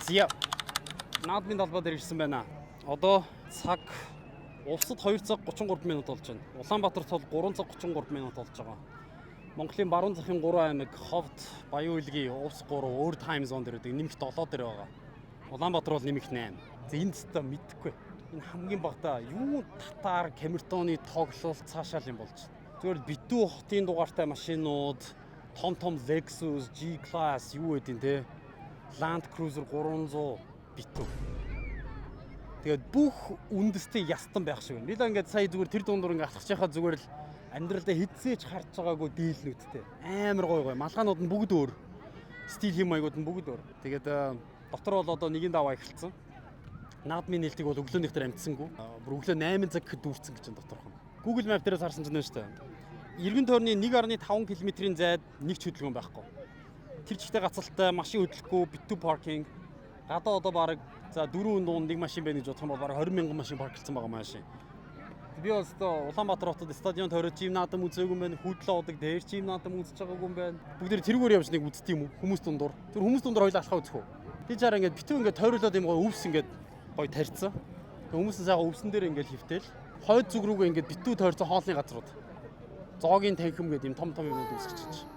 Зя. Наадмын талбай дээр ирсэн байна. Одоо цаг увсад 2 цаг 33 минут болж байна. Улаанбаатарт бол 3 цаг 33 минут болж байгаа. Монголын баруун захын 3 аймаг Ховд, Баян-Өлгий, Увс 3 өөр time zone дээр байдаг. Нэмэх 7 дээр байгаа. Улаанбаатар бол нэмэх 8. За энд өстой мэдэхгүй. Энэ хамгийн багадаа юу татар, Камертоны тоглолт цаашаал юм болж байна. Зүгээр л битүү хотын дугаартай машинууд, том том Lexus, G-Class юу гэдэг те. Land Cruiser 300 битүү. Тэгээд бүх үндэстэй ястан байх шиг байна. Би л ингээд сая зүгээр тэр дундуур ингээд алхаж яхаа зүгээр л амьдралдаа хэзээ ч харж байгаагүй дийлнүүдтэй. Амар гоё гоё. Малгаанууд нь бүгд өөр. Стил хэм маягууд нь бүгд өөр. Тэгээд дотор бол одоо нэгin даваа эхэлсэн. Наадмын нээлтийг бол өглөөнийх дээр амтсангүй. Бүр өглөө 8 цаг гэхэд дүүрсэн гэж байна доторх нь. Google Map дээрээс харсан чинь нэ шүү дээ. Эргэн тойрны 1.5 км-ийн зайд нэг ч хөдөлгөөн байхгүй. Тэр чигтээ гацалтай машин хөдлөхгүй, битүү паркинг. Гадаа одоо бараг за дөрвөн дунд нэг машин байна гэж бодох юм бол бараг 20 мянган машин парклцсан байгаа машин. Би бол өстой Улаанбаатар хотод стадион тойроод жим наадам үзээгүй юм байна. Хүүдлээ удаг дээр жим наадам үзэж байгаагүй юм байна. Бүгд тэрүүгээр явж нэг үздэг юм уу? Хүмүүс дундуур. Тэр хүмүүс дундуур хоёул алхаа үзэх үү? Би чараа ингээд битүү ингээд тойруулаад юм гоё өвс ингээд гоё тарьцсан. Тэг хүмүүс нь сайхан өвсөн дээр ингээд хөвтэл хойд зүг рүүгээ ингээд битүү тойрсон хоолны газрууд. Зоогийн танхим гэдэг юм том том юмнууд үүсгэж чинь.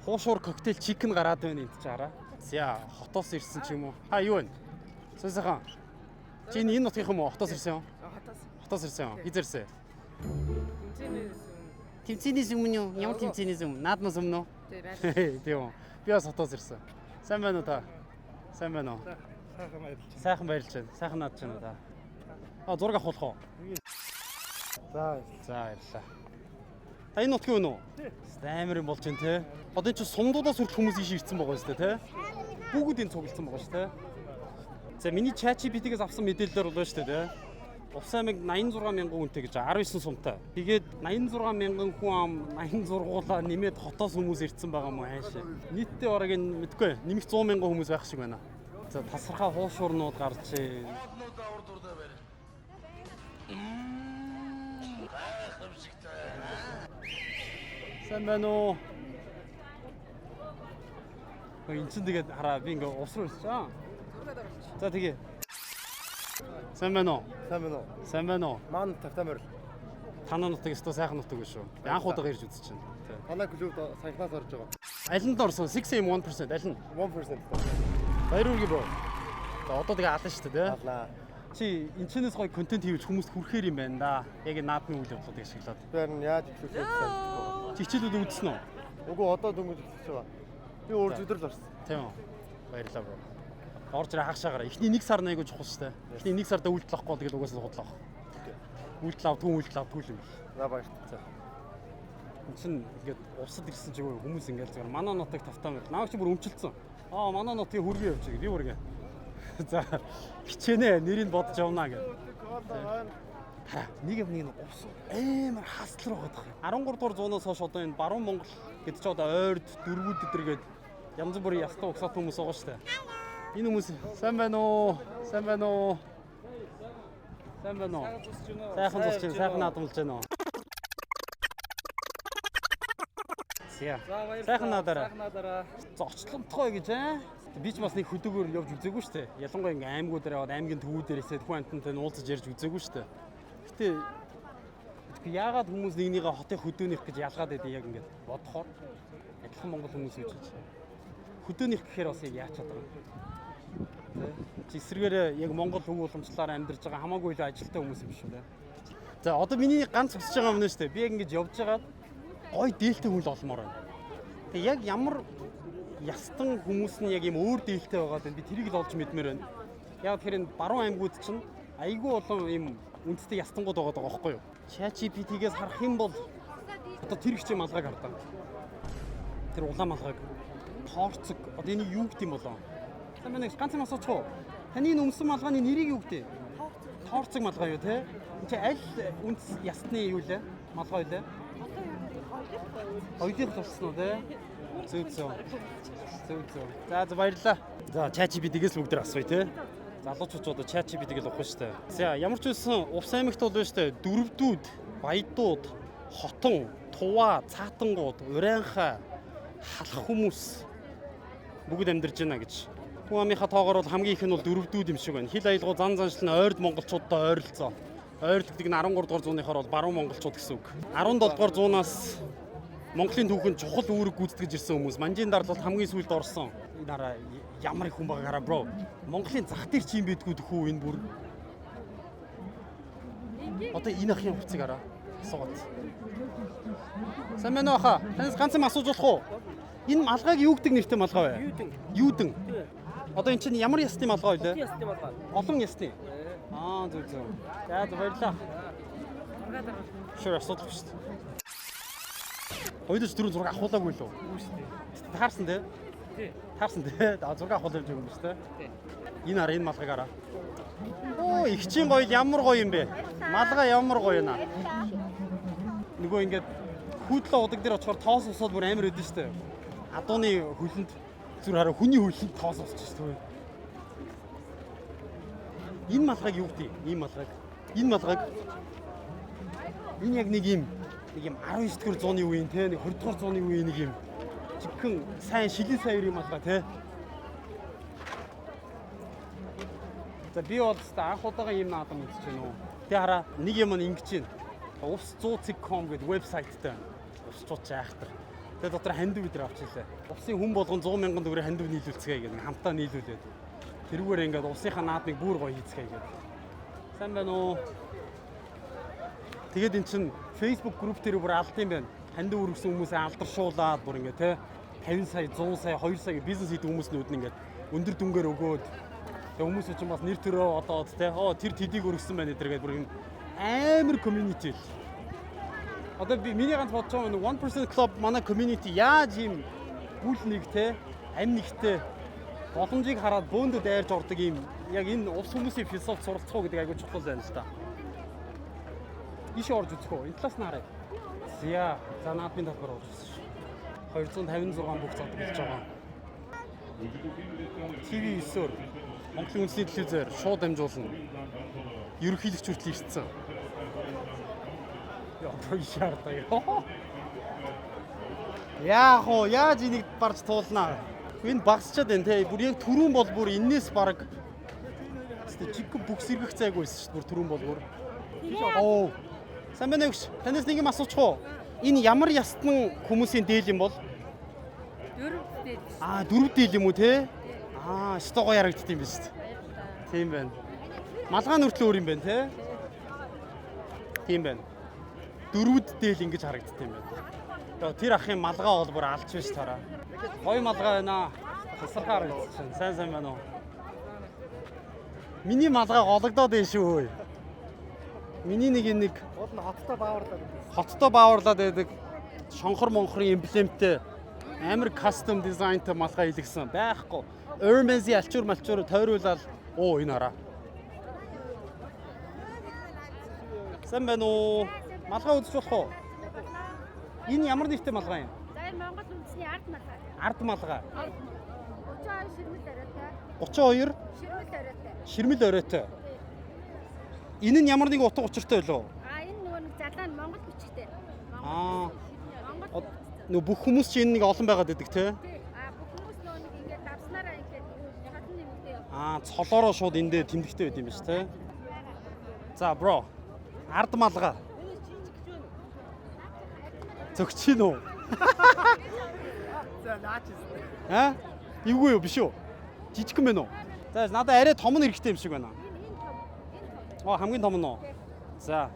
Хуушуур коктейл чикен гараад байна энд чи хараа. За хотоос ирсэн ч юм уу? Ха юу вэ? Сайн сайхан. Чи энэ нутгийн юм уу? Хотоос ирсэн юм? Хотоос. Хотоос ирсэн юм. Хизэрсэн. Тэмцээнээс өмнө. Тэмцээнээс өмнө юу? Ямар тэмцээнээс өмнө? Наадмаас өмнө үү? Тий, байна. Тийм үү. Би бас хотоос ирсэн. Сайн байна уу та? Сайн байна уу? Сайхан баярлж байна. Сайхан баярлж байна. Сайхан наадж байна уу та? А зураг авах уу? За. За баярлалаа. Та энэ нутгийн хүн үү? Амар юм болж байна те. Одоо энэ чинь сумдуудаас хүртэл хүмүүс ийш ирсэн байгаа шүү дээ те. Бүгд энэ цуглдсан байгаа шүү те. За миний ChatGPT-гээс авсан мэдээлэлээр бол шүү дээ те. Увс аймаг 86 мянган хүнтэй гэж 19 сумтай. Тэгээд 86 мянган хүн ам 86-уулаа нэмээд хотоос хүмүүс ирсэн байгаа мó хайшаа. Нийтдээ бараг энэ мэдгүй нэмэх 100 мянган хүмүүс байх шиг байна. За тасархаа хуушуурнууд гарч байна. Хоолнуудаа урд урдаа барь. Гайхамшигтай. Сайн байна уу? Өө эн чинь тэгээд хараа би ингээ ус руу ирсэн. Аа. Зургаад оруулчих. За тэгээ. Сайн байна уу? Сайн байна уу? Сайн байна уу? Маань тавтай морил. Танаа нутаг өстө сайхан нутаг биш үү? Анх удаага ирж үзэж байна. Тэ. Танай клубд саяхнаас орж байгаа. Аль нь орсон? 6 AM 1% аль нь? 1%. Баяр үргээ бро. За одоо тэгээ алан шүү дээ, тэ? Аллаа. Чи энэ чинээс гоё контент хийвэл хүмүүст хүрэхээр юм байна да. Яг энэ наадмын үйл явдлуудыг ашиглаад. Би харин яаж эхлүүлэх вэ? Чи хичээлүүд үзсэн үү? Үгүй одоо дөнгөж эхэлж байгаа. Би өөр зүдрэл орсон. Тийм үү. Баярлалаа бро. Орж ирээ хагшаагаараа. Эхний 1 сар нэг чухал шүү дээ. Эхний 1 сарда үйлдэл авахгүй бол тэгэл угаасаа судлаа авах. Үйлдэл авдгүй үйлдэл авдгүй юм бэл. За баярлалаа. Энд чинь ингээд увсад ирсэн ч юм уу хүмүүс ингээд зүгээр манай нутаг тавтаа мэл. Намайг чи бүр өмчлөсөн. Аа манай нутгийн хүргээ явж байгаа. Би бүргээ. За хичээнэ нэрийг бодож явна гэх. Хараа нэг юм нэг нь увс амар хаслар байгаа юм. 13 дугаар зуунаас хойш одоо энэ баруун Монгол гэдэг чи одоо ойрд дөрвүүд өдр гээд янз бүрийн ястан угсаат хүмүүс байгаа шүү дээ. Энэ хүмүүс сайн байна уу? Сайн байна уу? Сайн байна уу? Сайхан зурч байна, сайхан наадамлж байна уу? За. За баярлалаа. Сайхан наадаарай. Сайхан наадаарай. За очломтгой гэж аа. Би ч бас нэг хөдөөгөр явж үзээгүй шүү дээ. Ялангуяа ингээ аймагуудаар яваад аймгийн төвүүдээр эсээд хүн амьтантай уулзаж ярьж үзээгүй шүү дээ. Гэтэ тэгэхгүй яагаад хүмүүс нэг нэгээ хотын хөдөөнийх гэж ялгаад байдаг яг ингээд бодохоор адилхан монгол хүмүүс үжиж. Хөдөөнийх гэхээр бас яг яач чаддаг юм. Тэ? Чи эсрэгээрээ яг монгол хөв уламжлалаар амьдарч байгаа хамаагүй илүү ажилтай хүмүүс юм шүү дээ. За одоо миний ганц хүсэж байгаа юм нь шүү дээ. Би яг ингэж явж байгаад гой дээлтэй хүн л олмоор байна. Тэгээ яг ямар ястан хүмүүс нь яг юм өөр дээлтэй байгаа даа би тэрийг л олж мэдмээр байна. Яг тэгэхээр энэ баруун аймагуд чинь айгүй олон юм үндэстэй ястангууд байгаа даа байхгүй юу? ChatGPT-гээс харах юм бол одоо тэр их чинь малгайг хардаа. Тэр улаан малгайг тоорцог одоо энийг юу гэдэг юм болоо? Та миний ганц юм асуучих уу? Таны энэ өмсөн малгайны нэрийг юу гэдэг? Тоорцог малгай юу те? Энд чи аль үндэс ястны юу лээ? Малгай лээ? Хоёулынх болсон уу те? Зөв зөв. Зөв зөв. За за баярлалаа. За ChatGPT-гээс бүгд тэр асууя те. Залуучууд ч одоо ChatGPT-г л ухах штэ. За ямар ч байсан Увс аймагт бол байна штэ. Дөрвдүүд, Баядууд, Хотон, Туваа, Цаатангууд, Урайнхай, Халах хүмүүс бүгд амьдарч байна гэж. Хүн амынхаа тоогоор бол хамгийн их нь бол дөрөвдүүд юм шиг байна. Хил аялгау зан заншил нь ойрд монголчуудтай ойролцоо. Ойрд гэдэг нь 13 дугаар зууныхоор бол баруун монголчууд гэсэн үг. 17 дугаар зуунаас Монголын түүхэнд чухал үүрэг гүйцэтгэж ирсэн хүмүүс Манжийн дарлалд хамгийн сүүлд орсон. Энэ хараа, ямар их хүн байгаа хараа, bro. Монголын зах дээр чи юм байдгүй тхүү энэ бүр. Одоо энэ ахын хувцыг хараа. Асуугаад. Сайн байна уу, аха? Танаас ганц юм асууж болох уу? Энэ малгайг юу гэдэг нэртэй малгай вэ? Юудэн. Юудэн. Одоо энэ чинь ямар ясны малгай вэ? Ясны малгай. Олон ясны. Аа, зөв зөв. За зөв, баярлалаа. Sure, асуудал биш шүү дээ. Хоёулаа ч түрүүн зураг авахулаагүй лөө. Үгүй шүү дээ. Таарсан тий? Тий. Таарсан тий. Аа, зураг авахул явж байгаа юм шүү дээ. Тий. Энэ хараа, энэ малгайг хараа. Оо, эгчийн гоё, ямар гоё юм бэ? Малгай ямар гоё юм аа. Нөгөө ингээд хүүдлээ удаг дээр очихоор тоос усаад бүр амар өдөн шүү дээ. Адууны хөлөнд зүр хараа, хүний хөлөнд тоос усчих шүү дээ. Энэ малгайг юу гэдэг? Энэ малгайг. Энэ малгайг. Энэ яг нэг юм 19 дугаар зууны үеийн те, нэг 20 дугаар зууны үеийн нэг юм жигхэн сайн шилэн сайн юм малгай те. За, би бол хэвээ анх удаага ийм наадам үзэж байна уу. Тэ хараа, нэг юм нь ингэж байна. Увс 100.com гэдэг вебсайттай байна. Увсчууд ч айхтар. Тэгээ дотор хандив бид нар авч илээ. Увсын хүн болгон 100 мянган төгрөг хандив нийлүүлцгээе гэдэг, хамтаа нийлүүлээд. Тэрүүгээр ингээд увсынхаа наадмыг бүр гоё хийцгээе гэдэг. Сайн байна уу? Тэгээд эн чин Facebook group дээр бүр алд юм байна. Хандив өргөсөн хүмүүсээ алдаршуулад бүр ингээд те 50 сая, 100 сая, 2 сая бизнес хийдэг хүмүүснүүд нь ингээд өндөр дүнгээр өгөөд, тэгээ хүмүүс чинь бас нэр төрөө одоод те, оо, тэр тэдийг өргөсөн байна гэдэг бүр юм амар community л. Одоо би миний ганц бодож байгаа нэг 1% Club манай community яаж ийм бүл нэг те, амь нэгтэй боломжийг хараад бөөндө дайрж ордог юм, яг энэ увс хүмүүсийн философи суралцах уу гэдэг айгуу чухал байна л да. Ийшээ орж үзэх үү? Энэ талаас нь харъя. За, за, наадмын талбар орж үзсэн шүү. 256 бүх зодог болж байгаа. ТV 9-оор Монголын үндэсний телевизээр шууд дамжуулна. Ерөнхийлөгч хүртэл ирсэн. Яа, шаардаа. Яах уу? Яаж энийг барж туулнаа? Энэ багасчаад байна те. Бүр яг түрүүн бол бүр энээс баг Тэстэ чиг бүх сэргэх зайгүй байсан шүү дээ. Бүр түрүүн бол бүр. Оо. Сайн байна уу, өгч. Танаас нэг юм асуучих уу? Энэ ямар ястан хүмүүсийн дээл юм бол? Дөрөв дээр. Аа, дөрөв дээл юм уу те? Аа, өстой гоё харагддаг юм байна шүү дээ. Тийм байна. Малгай нь хүртэл өөр юм байна те? Тийм байна. Дөрвөд дээл ингэж харагддаг юм байна. Тэгээ тэр ахын малгай бол бүр алж биш тараа. Гоё малгай байна. Тасархаа харагдчихсан. Сайн сайн байна уу? Миний малгай гологдоод байна шүү. Миний нэг энэ нэг Гол нь хоттой бааварлаад байдаг. Хоттой бааварлаад байдаг шонхор монхорын эмблемтэй амар custom дизайнтай малгай хийлгсэн байхгүй. Hermes-ийн алчуур малчуур тойруулаад, оо, энэ хараа. Сайн байна уу? Малгай үзэж болох уу? Энэ ямар нэртэй малгай юм? За, энэ Монгол үндэсний ард малгай. Ард малгай. 32 ширмэл оройтой. 32 Ширмэл оройтой. ширмэл оройтой. Энэ нь ямар нэгэн утга учиртай байлоо? А, энэ нөгөө нэг залаа нь Монгол бичгтэй. Аа. Монгол. Нөгөө бүх хүмүүс чинь энэ нэг олон байгаад байдаг те. Тий. А, бүх хүмүүс нөгөө нэг ингээд давснараа ингээд цолон нэмэгдээ явах. Аа, цолоороо шууд эндээ тэмдэгтэй байд юм биш те. За, bro. Ард малгай. Зөгч гин үү? За, наач юм. Аа? Эвгүй юу, биш үү? Жижигхэн байна уу? За, надад арай том нь хэрэгтэй юм шиг байна. Энэ том. Энэ том. Оо, хамгийн том нь уу? За.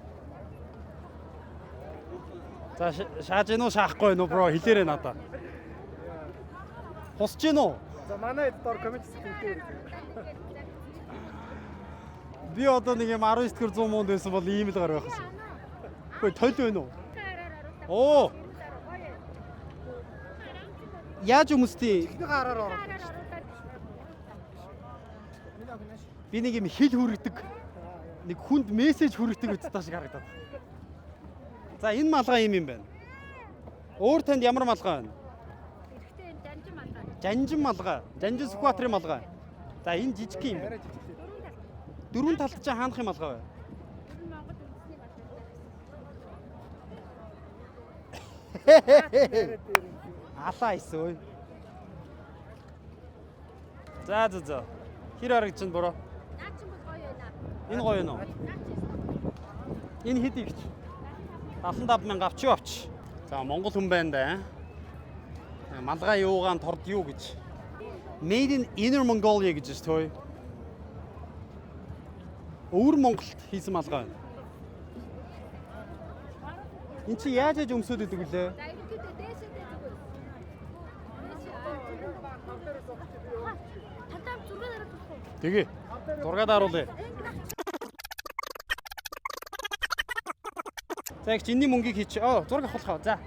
За, шааж гин үү, шаахгүй гин үү, bro, хэлээрэй надад. Хусж гин үү? За, манай дор comment сэтгэлтэй. Би одоо нэг юм 19 дэх зуун муунд байсан бол ийм л гар байх гэсэн. Хөөе, тойл байна уу? Араар оруулаад. Оо, Гоё. яаж хүмүүстий? Эхнийхээ араар оруулах. Араар оруулаад. Би нэг юм хэл хүргэдэг, нэг хүнд мессеж хүргэдэг үсттэй шиг харагдаад. За, энэ малгай юм юм байна. Өөр танд ямар малгай байна? Эрэгтэй энэ жанжин малгай. Жанжин малгай. Жанжин Сүхбаатарын малгай. За, энэ жижиг юм байна. Арай жижиг. Дөрвөн тал. Дөрвөн талд чинь хаанах юм малгай вэ? Тэр нь Монгол үндэсний малгай. Арай дээр юм. Алаа исөө. За за за. Хэр харагдаж байна bro? Наа чи бол гоё байна. Энэ гоё юм уу? Наа чи Энэ хэд игч? 75 мянга авч юу авч. За Монгол хүн байна да. Малгай юугаан торд юу гэж. Made in Inner Mongolia гэж шүү төө. Өвөр Монголд хийсэн малгай байна. Энд чи яаж яаж өмсөд идэг вүлээ? За ерөнхийдөө дээшээ зүгээр. Дээшээ. Тантаа зураг дараад болох уу? Тэгээ. Зураг даруулъя. За их энэний мөнгийг хийч. Оо, зураг авах уу? За.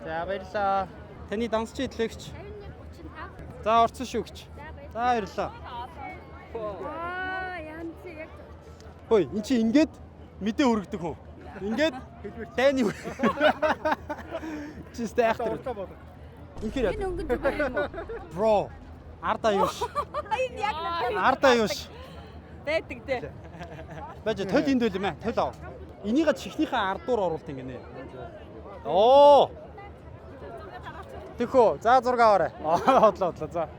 За баярлалаа. Таны дансч идлэгч. 51 35. За орсон шүү гэж. За баярлалаа. За баярлалаа. Аа янз яг Хөөе, эн чи ингээд мэдээ өргөдөг хүн. Ингээд дайны чи стайхтар. Инхээр энэ өнгөн зүгээр юм уу? бро арда юуш. Энэ яг надад Арда юуш. байдаг дээ. Байж тол энд байл юм аа. Тол ав. Энийга чихнийхээ ардуур оруулт ингэнэ. Оо. Тэхөө. За зураг аваарай. Хотлоо хотлоо за.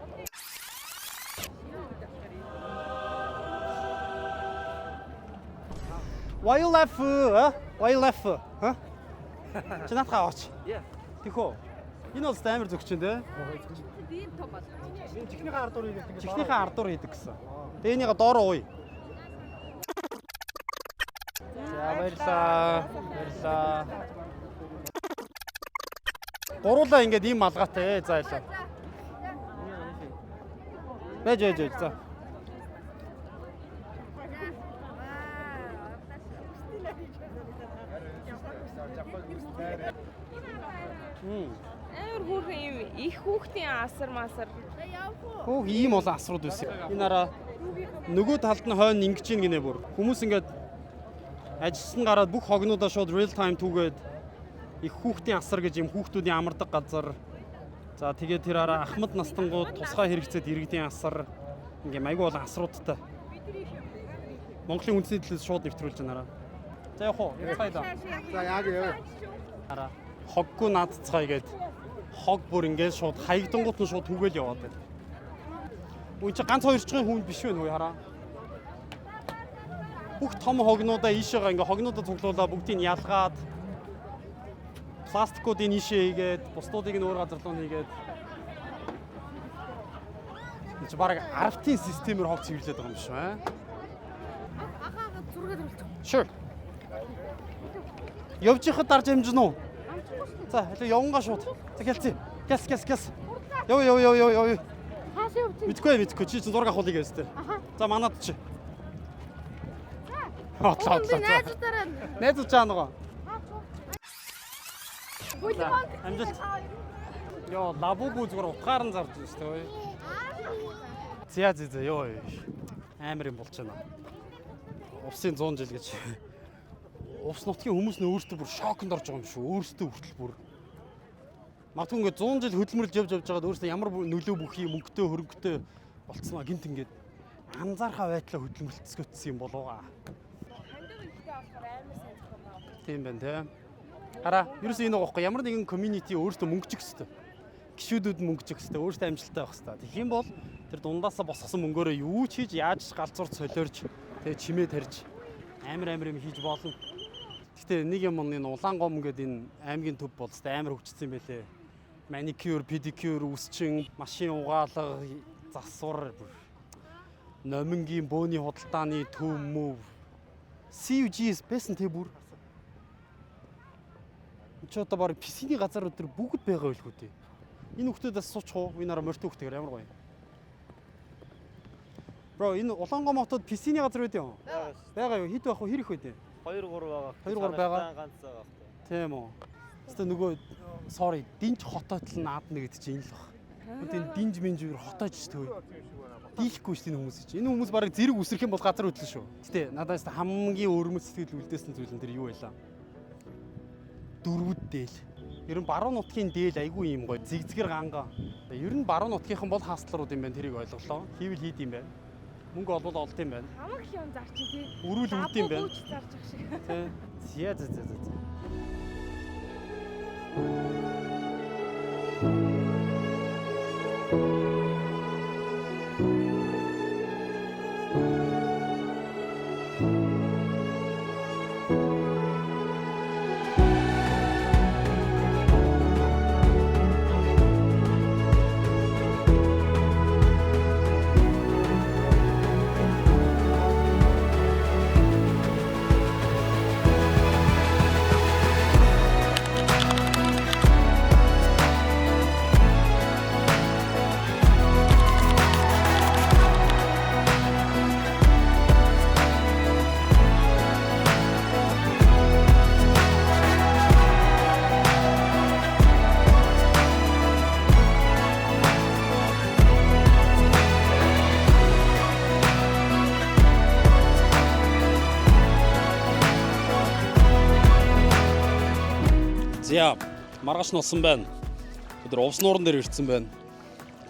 Why you laugh? Huh? Why you laugh? Huh? Чи наадхаа аваач. Тэхөө. Энэ бол амар зүгч юм те. Тийм том бол. Энэ чихнийхээ ардуур хийгээд ингээд Чихнийхээ ардуур хийдэг гэсэн. Тэгээ энийга доор ууя. За баярлалаа. Баярлалаа. Гуруулаа ингээд ийм малгайтай за ялаа. Байж байж байж за. Амар хүүхэн юм их хүүхдийн асар масар. Хөөх ийм олон асрууд байсан. Энэ араа нөгөө талд нь хойно ингэж ийн гинэ бүр. Хүмүүс ингээд ажилласан гараад бүх хогнуудаа шууд real time түүгээд их хүүхдийн асар гэж юм хүүхдүүдийн амардаг газар. За тэгээд тэр араа ахмад настангууд тусгай хэрэгцээд иргэдийн асар ингээм айгүй олон асруудтай. Монголын үндэсний төлөөс шууд нэвтрүүлж байна араа. За явах уу? Явцгаая да. За яг яв. Араа хоггүй наадцгаая гээд хог бүр ингээд шууд хаягдангууд нь шууд түгээл яваад байна. Үн чи ганц хоёр чихэн хүн биш вэ нүү хараа. Бүх том хогнуудаа ийшээгээ ингээ хогнуудаа цуглуулаа бүгдийг нь ялгаад пластикуудыг ийшээ хийгээд бусдуудыг нь өөр газар руу хийгээд энэ чи бараг 10-ын системээр хог цэвэрлээд байгаа юм шиг байна. Ахаа зураг даруулчих. Sure. Явж ихад дарж амжина уу? За, хэлээ явангаа шууд. За, гэлцээ. Гэс гэс гэс. Яв яв яв яв яв. Хаашаа явчих? Мэдгүй мэдгүй чи чинь зураг авахулыг гэсэн. За, манад чи. Хотлоо Би хотлоо. найзуудаараа Найзууд чаа нөгөө. За, амжилт. Йоо, лабубу зүгээр утгаар нь зарж байна шүү дээ. Зя зя зя ёо. Амар юм болж байна. Увсын 100 жил гэж. Увс нутгийн хүмүүс нь өөрсдөө бүр шоконд орж байгаа юм шүү. Өөрсдөө хүртэл бүр. Магадгүй ингээд 100 жил хөдөлмөрлж явж явж байгаад өөрсдөө ямар нөлөө бүхий мөнгөтэй хөрөнгөтэй болцсноо гинт ингээд анзаархаа байтлаа хөдөлмөрлөцгөөцсөн юм болов аа. Хандив ихтэй болохоор амар сайн зохион байгуулалт. Тийм байна те. Хараа, ерөөсөө энэ байгаа байхгүй ямар нэгэн community өөртөө мөнгөжих хэвээр. Гишүүдүүд мөнгөжих хэвээр, өөртөө амжилттай байх хэвээр. Тэгэх юм бол тэр дундаасаа босгосон мөнгөөрөө юу ч хийж, яаж ч галзуур солиорж, тэгээ чимээ тарьж амар амар юм хийж болно. Гэтэ нэг юм энэ улаан гом гэдэг энэ аймгийн төв бол хэвээр амар хөгжсөн юм байлээ. Маникюр, педикюр, үсчин, машин угаалга, засвар бүр номингийн бөөний худалдааны төв мөв CUGS байсан те бүр. Энд чи одоо баг PC-ний газар өдр бүгд байгаа байлгүй дээ. Энэ хүүхдүүдээс суучих уу? Энэ араа морьтой хүүхдээр ямар гоё. Бро энэ Улаангом хотод PC-ний газар байд юм. Байгаа юу? Хэд байх вэ? Хэр их байд юм? 2 3 байгаа. 2 3 байгаа. Ганц байгаа. Тийм үү. Хэвээ нөгөө sorry, динж хотоотл наадна гэдэг чинь энэ л баг. Энэ динж минж үер хотоож ч төө. Дийлэхгүй шүү дээ энэ хүмүүс чинь. Энэ хүмүүс бараг зэрэг үсрэх юм бол газар хөдлөн шүү. Гэтэ надаас хамгийн өрмөц сэтгэл үлдээсэн зүйл нь тэр юу байлаа? Дөрвөд дээл. Ер нь баруун нутгийн дээл айгүй юм гоё. Зигзгэр ганга. Ер нь баруун нутгийнхан бол хаасларууд юм байна тэрийг ойлголоо. Хийвэл хийд юм байна. Мөнгө олвол олд юм байна. Хамаг юм зарч тий. Өрүүл үрд юм байна. Лабубуч зарж ах шиг. Тэ. Зя зя зя зя. зя. За, маргааш нь болсон байна. Бид нар увс нууран дээр ирсэн байна.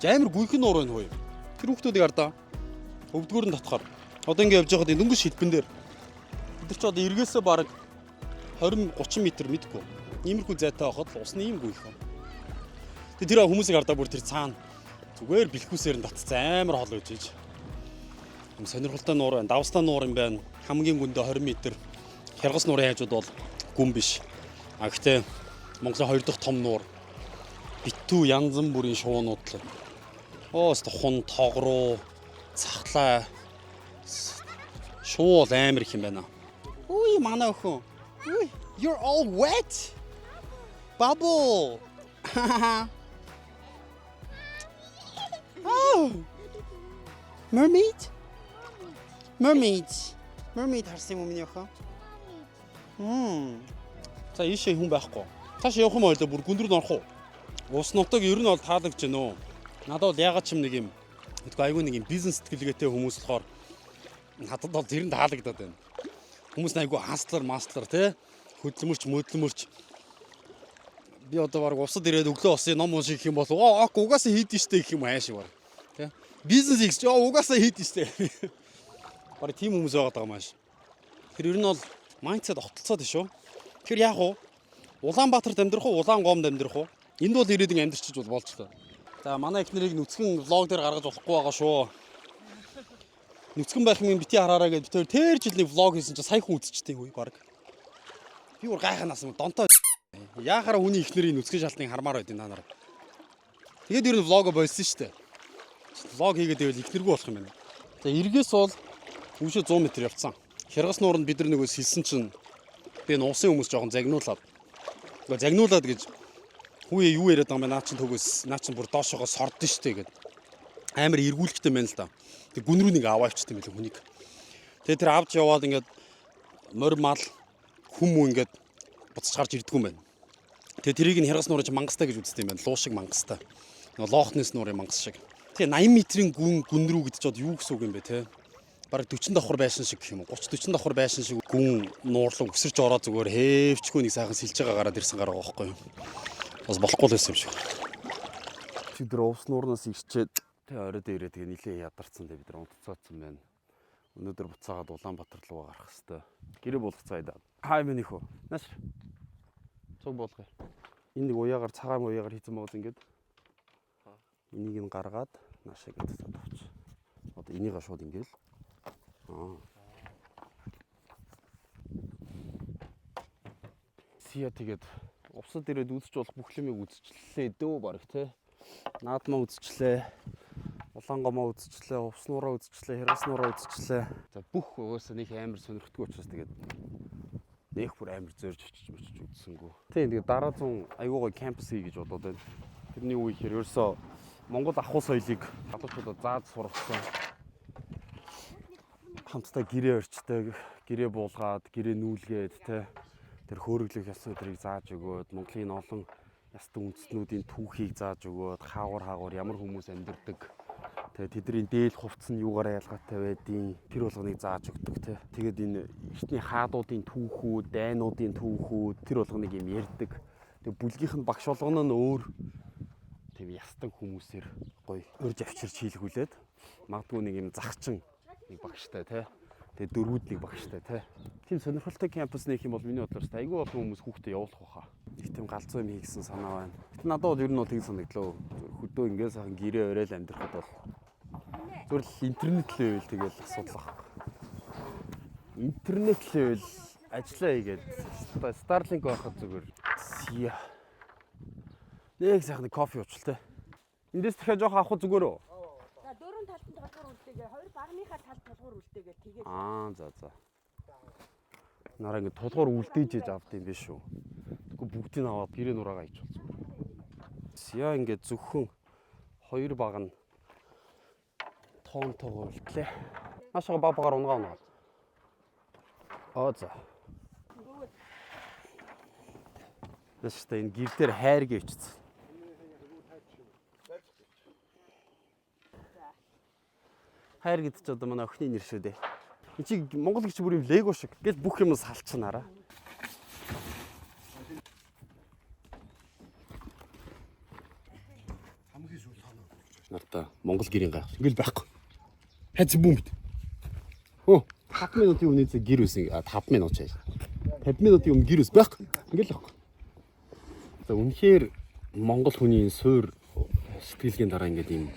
Амар гүйхэн нуур байна хөөе. Тэр хүүхдүүдийг хардаа. Өвдгөр нь татхаар. Одоо ингэ явж байхад энэ дөнгөж шилбэн дээр. Бид нар ч одоо эргээсээ бараг 20 30 м мэдгүй. Иймэрхүү зайтай байхад л усны ийм гүйхэн. Тэгээ тэр хүмүүсийг хардаа бүр тэр цаана зүгээр бэлхүүсээр нь татцсан амар хол байж иж. Юм сонирхолтой нуур байна. Давстай нуур юм байна. Хамгийн гүндээ 20 м. Хяргас нуурын хажууд бол гүн биш. А гэхдээ Монголын хоёр дахь том нуур. Битүү янз бүрийн шуунууд л. Оо өст хун тогруу цахлаа шуу бол амар их юм байна. Үгүй манай охин. Үгүй you're all wet. Bubble. Oh. Mermaid? Mermaid. Mermaid харсан юм уу миний охин? Мм. За ийшээ хүн байхгүй. Цааш явах юм ойлоо бүр гүн рүү н орох уу? Ус нутаг ер нь бол таалагдж байна уу? Надад бол ягаад ч юм нэг юм мэдгүй айгүй нэг юм бизнес сэтгэлгээтэй хүмүүс болохоор надад бол тэр нь таалагдаад байна. Хүмүүс нь айгүй hustler маслер те хөдөлмөрч мөдлөмөрч би одоо баг усад ирээд өглөө усын ном унших юм бол оо ок угаасаа хийдэн штэ гэх юм ааш баг те бизнес хийх чи угаасаа хийдэн штэ. Баг тийм хүмүүс байгаа даа маш. Тэр ер нь бол mindset огтлцоод шүү. Тэр яг уу Улаанбаатарт амьдрах уу, Улаан гомд амьдрах уу? Энд бол ирээдүйн амьдрчиж бол болж таа. За манай их нарыг нүцгэн vlog дээр гаргаж болохгүй байгаа шүү. Нүцгэн байх юм бити хараараа гэж би тэр жил нэг vlog хийсэн чинь сая хүн үзчихтэй үе баг. Би бүр гайханаас юм донтоо яахаараа хүний их нэрийн нүцгэн шалтныг хармаар байд энэ нар. Тэгээд ер нь vlog болсон шүү дээ. Vlog хийгээд байвал их нэргүй болох юм байна. За эргээс бол өвшөө 100 м явцсан. Хяргас нууранд бид нар нөгөө сэлсэн чинь би энэ улсын хүмүүс жоохон загнуулаад. Нөгөө загнуулаад гэж хүүе юу яриад байгаа юм бэ? Наа чин төгөөс наа чин бүр доошоогоо сордсон шүү дээ гэд. Амар эргүүлэхтэй байна л да. Тэг гүн рүү нэг аваа авчт юм билээ хүнийг. Тэгээ тэр авч яваад ингээд морь мал хүм үү ингээд буцаж гарч ирдгүү юм байна. Тэгээ тэрийг нь хяргас нуурын чинь мангастай гэж үздэг юм байна. Луу шиг мангастай. Нөгөө лоохнес нуурын мангас шиг. Тэгээ 80 метрийн гүн гүн рүү гэдэг чинь одоо юу гэсэн үг юм бэ те? Бараг 40 давхар байшин шиг гэх юм уу? 30 40 давхар байшин шиг гүн нуурлан өсөрч ороо зүгээр хээвчгүй нэг сайхан сэлж байгаа гараад ирсэн гараа байхгүй юу? Бас болохгүй л байсан юм шиг. Өчигдөр увс нуурнаас ирчээд тэг орой дээр тэгээ нилээ ядарсан тэг бид нар унтцаацсан байна. Өнөөдөр буцаагаад Улаанбаатар руу гарах хэвээр. Гэрээ буулгацгаая да. Хай миний хөө. Нааш. Цуг буулгая. Энэ нэг уяагаар цагаан уяагаар хийсэн байгаа ингээд. Энийг нь гаргаад наашаа ингээд татаад авч. Одоо энийгээ шууд ингээд л. Аа. Сия тэгээд увсад ирээд үзэж болох бүх юмыг үзчихлээ дөө баг те. Наадмаа үзчихлээ. Улаангомоо үзчихлээ, увс нуураа үзчихлээ, хяргас нуураа үзчихлээ. За бүх угаасаа нэг амар сонирхдгүй учраас тэгээд нэх бүр амар зорж очиж мочиж үзсэнгүү. Тийм тэгээд дараа зун айгуу гоё кампус хий гэж бодоод байна. Тэрний үе ихээр ерөөсөө Монгол ахуй соёлыг залуучуудад зааж сургасан. Хамтдаа гэрээ орчтой, гэрээ буулгаад, гэрээ нүүлгээд те тэр хөөрөглөх ёс өдрийг зааж өгөөд Монголын олон ястан үндэстнүүдийн түүхийг зааж өгөөд хаагур хаагур ямар хүмүүс амьдардаг тэгээ тэдний дээл хувцс нь юугаараа ялгаатай байдیں۔ Тэр болгоныг зааж өгдөг те. Тэгээд энэ эртний хаадуудын түүхүүд, дайнуудын түүхүүд тэр болгоныг юм ярьдаг. Тэгээ бүлгийнх нь багш болгоно нь өөр тийм ястан хүмүүсээр гоё урьж авчирч хийлгүүлээд магадгүй нэг юм захчин нэг багштай те. Тэгээ дөрүүд нэг багштай те. Тийм сонирхолтой кампус нэх юм бол миний бодлоор ч айгүй олон хүмүүс хүүхдээ явуулах байхаа. Их тийм галзуу юм хийгсэн санаа байна. Гэтэ надад бол ер нь бол тийм санагдлаа. Хөдөө ингээд сайхан гэрээ оройл амьдрахад бол зүгээр л интернет л байвал тэгэл асуудал ах. Интернет л байвал ажиллаа хийгээд Starlink байхад зүгээр. Сия. Нэг сайхан кофе уучл те. Эндээс дахиад жоох авах зүгээр үү? За дөрөв талд нь тулгуур үлдээгээ, хоёр багныхаа талд тулгуур үлдээгээ тэгээд Аа за за. Нараа ингэ тулгуур үлдээж ээж авд юм биш үү? Тэгэхгүй бүгдийг нь аваад гэрээ нураагаа хийж бол зүгээр. Сия ингэ зөвхөн хоёр баг нь тоонтойгоо үлдлээ. Наашаа баг багаар унгаа унгаа. Аа за. Тэстэй энэ гэр дээр хайр гэвчсэн. Хайр гэдэг чи одоо манай охины нэр шүү дээ. Энд чи Монгол гэж бүр юм лего шиг. Гэл бүх юм салчихна хараа. Монгол гэрийн гайх. Ингээл байхгүй. Хайц бүүмт. Хөө 5 минутын өмнө зэ гэр үсэн 5 минут чааш. 50 минутын өмнө гэр ус байхгүй. Ингээл байхгүй. За, үнэхээр Монгол хүний энэ суур сэтгэлгээний дараа ингээд ийм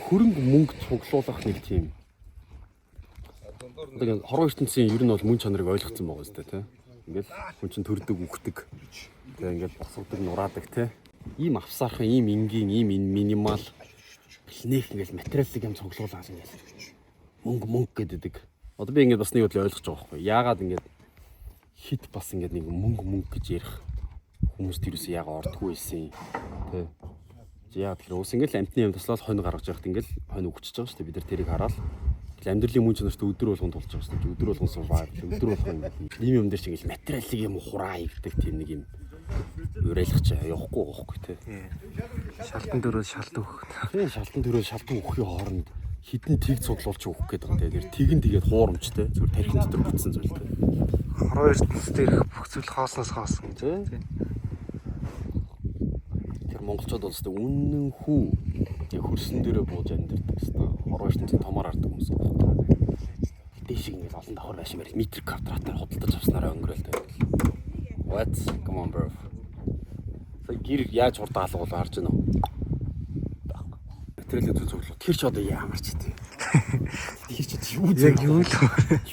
хөрөнгө мөнгө цуглуулах нэг тийм одоо ингээд хорвоо ертөнцийн ер нь бол мөн чанарыг ойлгоцсон байгаа үстэй, тий. Ингээл хүн чинь төрдөг, үхдэг. Тэгээ ингээд босгодог, нураадаг, тий. Ийм авсаархан, ийм энгийн, ийм энэ minimal нэх ингээл материалыг юм цуглуулаад ингээл мөнгө мөнгө гэдэг. Одоо би ингээд бас нэг бодлоо ойлгож байгаа байхгүй. Яагаад ингээд хит бас ингээд нэг мөнгө мөнгө гэж ярих хүмүүс тэрүүсээ яагаад ордггүй байсан, тий. Яа, тэгэхээр ус ингээл амтны юм туслаад хонь гаргаж яхад ингээл хонь өгчөж байгаа шүү дээ. Бид нар тэрийг хараад тэгэл амьдралын мөн чанарт өдөр болгон тулж байгаа шүү дээ. Өдөр болгон survive, өдөр болгон ингээл ийм юм дээр чи ингээл материалыг юм хураа гэдэг тийм нэг юм уриалгах чи явахгүй байгаа байхгүй, тий. Шалтан дөрөв шалт өгөх. Тийм, шалтан төрөө шалтан өгөхийн хооронд хідэн тэг цуглуулж өгөх гээд байгаа юм. Тэр тэгэн тэгээд хуурамчтай зүгээр тархин дотор бүтсэн зүйл, тий. Хорвоо ертөнцийн дээрх бүх зүйл хоосноос хоосон гэж. Тий. Тэр монголчууд бол өстой үнэн хүү яг хөрсөн дээрээ бууж амьдардаг, өстой хорвоо ертөнцийн томоор хардаг хүмүүс байхгүй. Дээш шиг ингээл олон давхар байшин барил метр квадратаар худалдаж авснараа өнгөрөөл дээ. What? Come on, bro. Сая гэр яаж хурдан алга болоо харж байна уу? Байхгүй. Материалын зүйл цуглуу. Тэр ч одоо ямар ч тий. Тэр ч одоо юу Яг юу л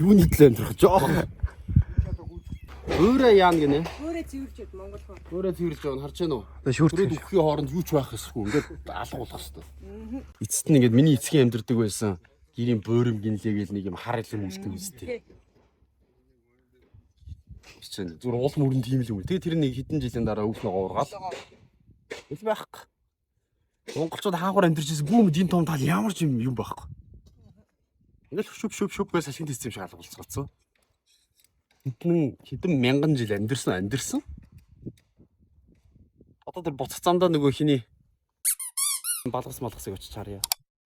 юуны төлөө амьдрах жоохон. Өөрөө яана гинэ? Өөрөө цэвэрлж Монгол хүн. Өөрөө цэвэрлж явна, харж байна уу? Одоо шүүрт Төрөөд үхэхийн хооронд юу ч байх ёсгүй. Ингээд алга болох ёстой. Эцэст нь ингээд миний эцгийн амьдардаг байсан гэрийн буурим гинлээ гээл нэг юм хар илэн үлддэг үстэй. Чинь зүгээр уул мөрөн тийм л юм. Тэгээ тэр нэг хэдэн жилийн дараа өвх ногоо ургаал. Ил байхгүй. Монголчууд хаагур амьдарч ирсэн бүүмд энэ том тал ямар ч юм юм байхгүй. Ингээл шүп шүп шүп гэж салхин тийсэн юм шиг алга болцсон. Хэдэн хэдэн мянган жил амьдарсан амьдарсан. Одоо тэр буцах замдаа нөгөө хиний балгас малгасыг очиж харъя.